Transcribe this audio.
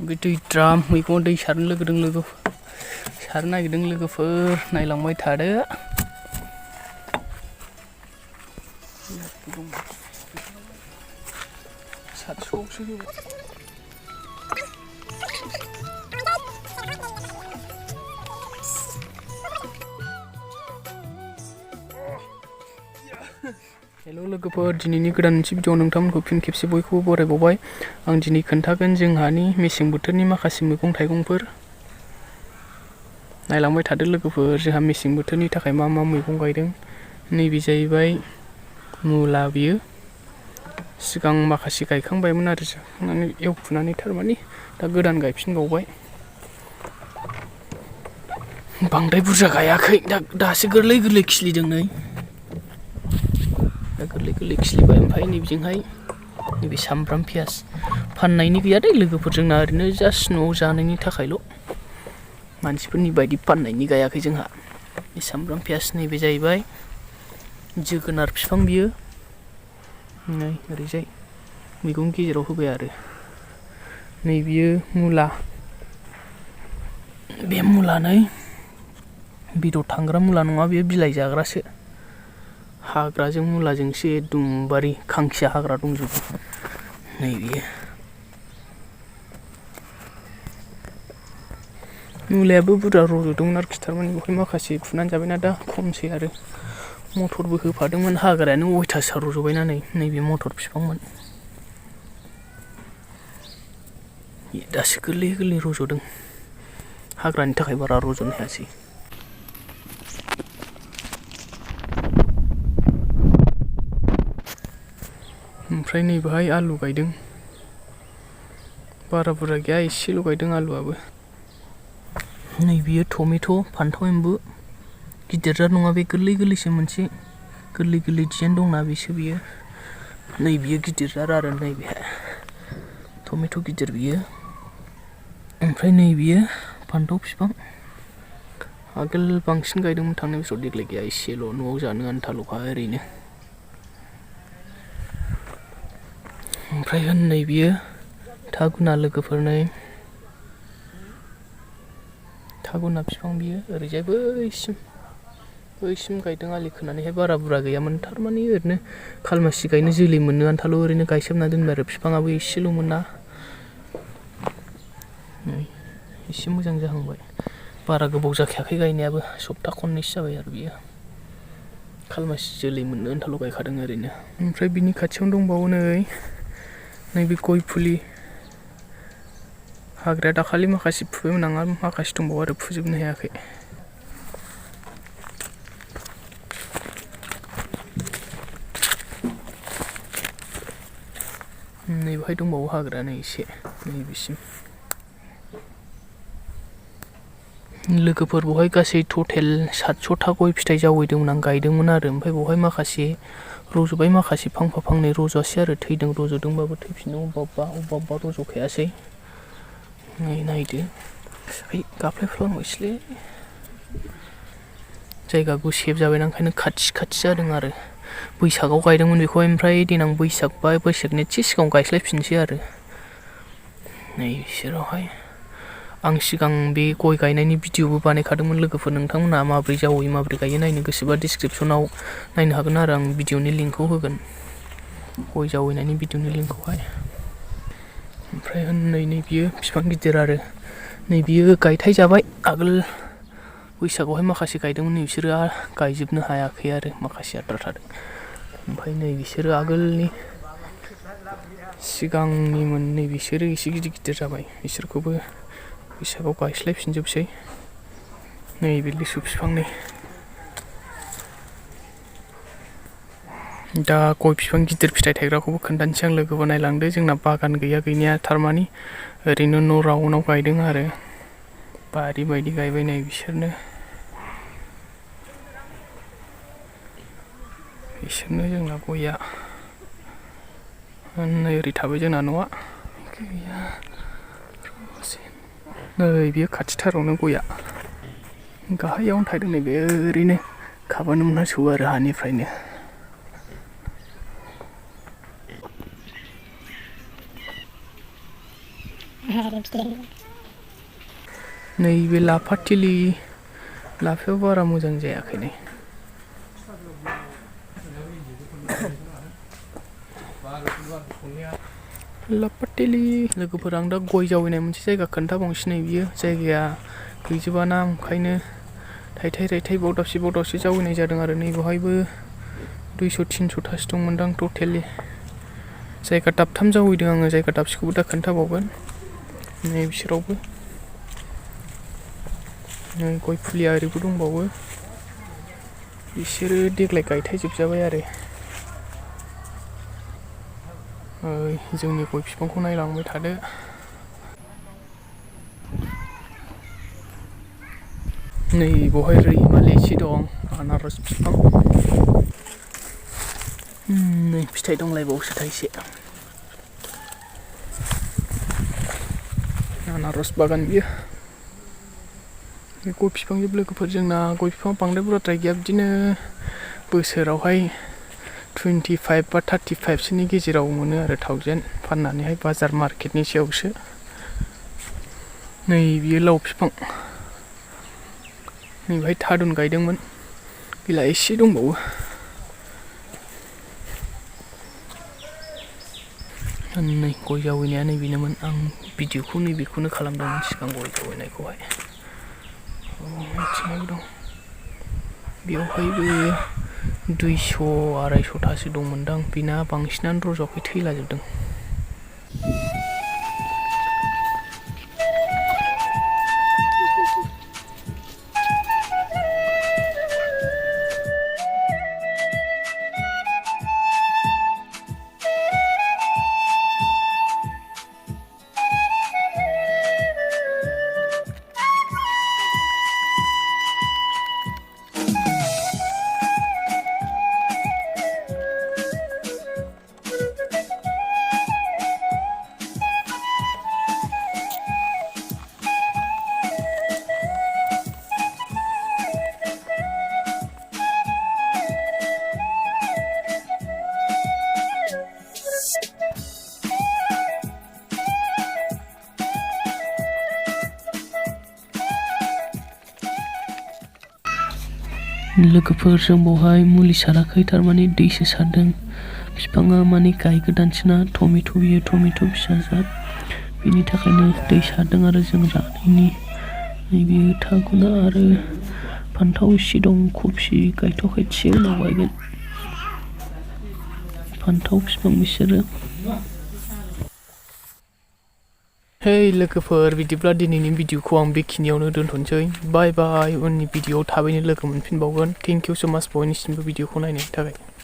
बे दै द्राम मैगङाव दै सारनो लोगो सारनो नागिरदों लोगोफोर नायलांबाय थादो। सातस'आवसो होबाय। हेल' लोगोफोर, दिनैनि गोदान मोनसे भिडिअ नोंथांमोनखौ फिन खेबसे बयखौबो बरायबावबाय। आं दिनै खोन्थागोन जोंहानि मेसें बोथोरनि माखासे मैगं थाइगंफोर। नायलांबाय थादो लोगोफोर, जोंहा मेसें बोथोरनि थाखाय मा मा मैगं गायदों। नैबे जाहैबाय मुला, बियो सिगां माखासे गायखांबायमोन आरो जाखांनानै एवखुनानै थारमाने दा गोदान गायफिनबावबाय। बांद्राय बुरजा गायाखै, दासो गोरलै गोरलै खिलिदों नै। दा गोरलै गोरलै खिलिबाय। ओमफ्राय नैबेजोंहाय नैबे सामब्राम पियास फाननायनि गैया दे लोगोफोर, जोंना ओरैनो जास्ट न'आव जानायनि थाखायल'। मानसिफोरनि बायदि फाननायनि गायाखै जोंहा। बे सामब्राम पियास नैबे जाहैबाय जोगोनार बिफां, बियो नै ओरैजाय मैगं गेजेराव होबाय आरो। नै बियो मुला, बे मुला नै बेदर थांग्रा मुला नङा, बेयो बिलाइ जाग्रासो। हाग्राजों मुलाजोंसो एकदमबारे खांखिया हाग्रा दंजोबो। नै बियो मुलायाबो बुरजा रज'दोंमोन आरोखि, थारमाने बेवहाय माखासे फुनानै जाबायना दा खमसै आरो। मटरबो होफादोंमोन, हाग्रायानो अयथासार रज'बायना नै। नैबे मटर बिफांमोन, दासो गोरलै गोरलै रज'दों। हाग्रानि थाखाय बारा रज'नो हायासै। ओमफ्राय नैबेहाय आलु गायदों, बारा बुरजा गैया, एसेल' गायदों आलुआबो। नै बियो टमेट', फान्थाव एम्बु, गिदिर जाद नङा, बे गोरलै गोरलैसो मोनसे गोरलै गोरलै डिजाइन दंना, बेसो बियो। नै बियो गिदिर जाद आरो नैबे टमेट' गिदिर बियो। ओमफ्राय नै बियो फान्थाव बिफां, आगोल बांसिन गायदोंमोन थांनाय बोसोराव, देग्लाय गैया, एसेल' न'आव जानो आन्थाल'खा ओरैनो। ओमफ्राय नै बियो थागुना लोगोफोर, नै थागुना बिफां बियो ओरैजाय बैसिम गायदों आलि खोनानैहाय। बारा बुरजा गैयामोन, थारमाने ओरैनो खालमासि गायनो जोलै मोननो आन्थाल' ओरैनो गायसोमना दोनबाय आरो। बिफाङाबो एसेल'मोन ना, एसे मोजां जाहांबाय। बारा गोबाव जाखायाखै गायनायाबो, सप्ता खननैसो जाबाय आरो बियो। खालमासि जोलै मोननो आन्थाल' गायखादों ओरैनो। ओमफ्राय बिनि खाथियावनो दंबावो नैबे गय फुलि। हाग्राया दाखालि माखासे फुबायमोन आं, आरो माखासे दंबावो आरो फुजोबनो हायाखै। नैबेहाय दंबावो हाग्रायानो एसे, नैबेसिम। लोगोफोर, बेवहाय गासै टटेल 700था गय फिथाइ जावैदोंमोन आं, गायदोंमोन आरो। ओमफ्राय बेवहाय माखासे रज'बाय, माखासे फांफा फांनै रज'आसै आरो, थैदों। रज'दोंबाबो थैफिनदों अबेबा रज'खायासै। नै नायदो, गाफ्लायफ्लांबायसोलै। जायगा गुसेब जाबायना, ओंखायनो खाथि जादों आरो। बैसागाव गायदोंमोन बेखौहाय, ओमफ्राय देनां बैसागनि एसे सिगाङाव गायस्लायफिनसै आरो। नै बिसोरावहाय आं सिगां बे गय गायनायनि भिडिअबो बानायखादोंमोन लोगोफोर। नोंथांमोनहा माबोरै जावैयो, माबोरै गायो नायनो गोसोबा डिसक्रिपसनाव नायनो हागोन आरो, आं भिडिअनि लिंकखौ होगोन, गय जावैनायनि भिडिअनि लिंकखौहाय। ओमफ्राय नै बियो बिफां गिदिर आरो। नै बियो गायथाय जाबाय, आगोल बैसागआवहाय माखासे गायदोंमोन, नै बिसोरो गायजोबनो हायाखै आरो, माखासे आद्रा थादों। ओमफ्राय नै बिसोरो आगोलनि सिगांनिमोन, नै बिसोरो एसे गिदिर गिदिर जाबाय। बिसोरखौबो बैसागआव गायस्लायफिनजोबसै। नै बे लिसु बिफांनि, दा गय बिफां गिदिर फिथाइ थायग्राखौबो खोन्थानोसै आं लोगोफोर, नायलांदो। जोंना बागान गैया गैनाया, थारमाने ओरैनो न' राउन्डआव गायदों आरो, बारि बायदि गायबाय। नै बिसोरनो जोंना गया। नै ओरै थाबाय जोंना न'आ, नै बियो खाथिथारावनो गया, गाहायावनो थायदों। नै बे ओरैनो खाबानो मोनहासौओ आरो हानिफ्रायनो। नैबे लाफाथिलि लाफायाव बारा मोजां जायाखै नै लाफाथिलि लोगोफोर आं दा गय जावैनाय मोनसे जायगा खोन्थाबावनोसै नै बियो जायगाया गैजोबाना ओंखायनो थाइथाय रायथाय बाव दाबसे जावैनाय जादों आरो नै बेवहायबो 200-300थासो दंमोनदां टटेलि जायगा दाबथाम जावैदों आङो जायगा दाबसेखौबो दा खोन्थाबावगोन नै बिसोरावबो नै गय फुलिया ओरैबो दंबावो बिसोरो देग्लाय गायथायजोबजाबाय आरो जोंनि गय बिफांखौ नायलांबाय थादो नै बेवहाय रैमालि एसे दं आनारस बिफां नै फिथाइ दंलायबावोसो थाइसे आनारस बागान बियो गय बिफांजों लोगोफोर जोंना गय बिफां बांद्राय बुरजाद्राय गैया बिदिनो बोसोरावहाय 25 बा 35सोनि गेजेराव मोनो आरो 1000 फाननानैहाय बाजार मार्केटनि सायावसो नै बियो लाव बिफां नै बेहाय थारुन गायदोंमोन गैला एसे दंबावो नै गय जावैनाया नैबेनोमोन आं भिडिअखौ नैबेखौनो खालामदोंमोन सिगां गय जावैनायखौहाय मिथिनाय दं बेवहायबो 200-250थासो दंमोनदां बेना बांसिनानो रज'आखै थैलाजोबदों लोगोफोर जों बावहाय मुलि साराखै थारमाने दैसो सारदों बिफाङा माने गायगोदानसोना टमेट' बियो टमेट' फिसा जाद बेनि थाखायनो दै सारदों आरो जों रानायनि नैबे थागुना आरो फान्थाव एसे दं कफि गायथ'वाखै एसे उनाव गायगोन फान्थाव बिफां बिसोरो हे लोगोफोर बिदिब्ला दिनैनि भिडिअखौ आं बेखिनियावनो दोनथ'नोसै बाय बाय उननि भिडिअआव थाबैनो लोगो मोनफिनबावगोन थेंक इउ सो माच बयनिसिमबो भिडिअखौ नायनायनि थाखाय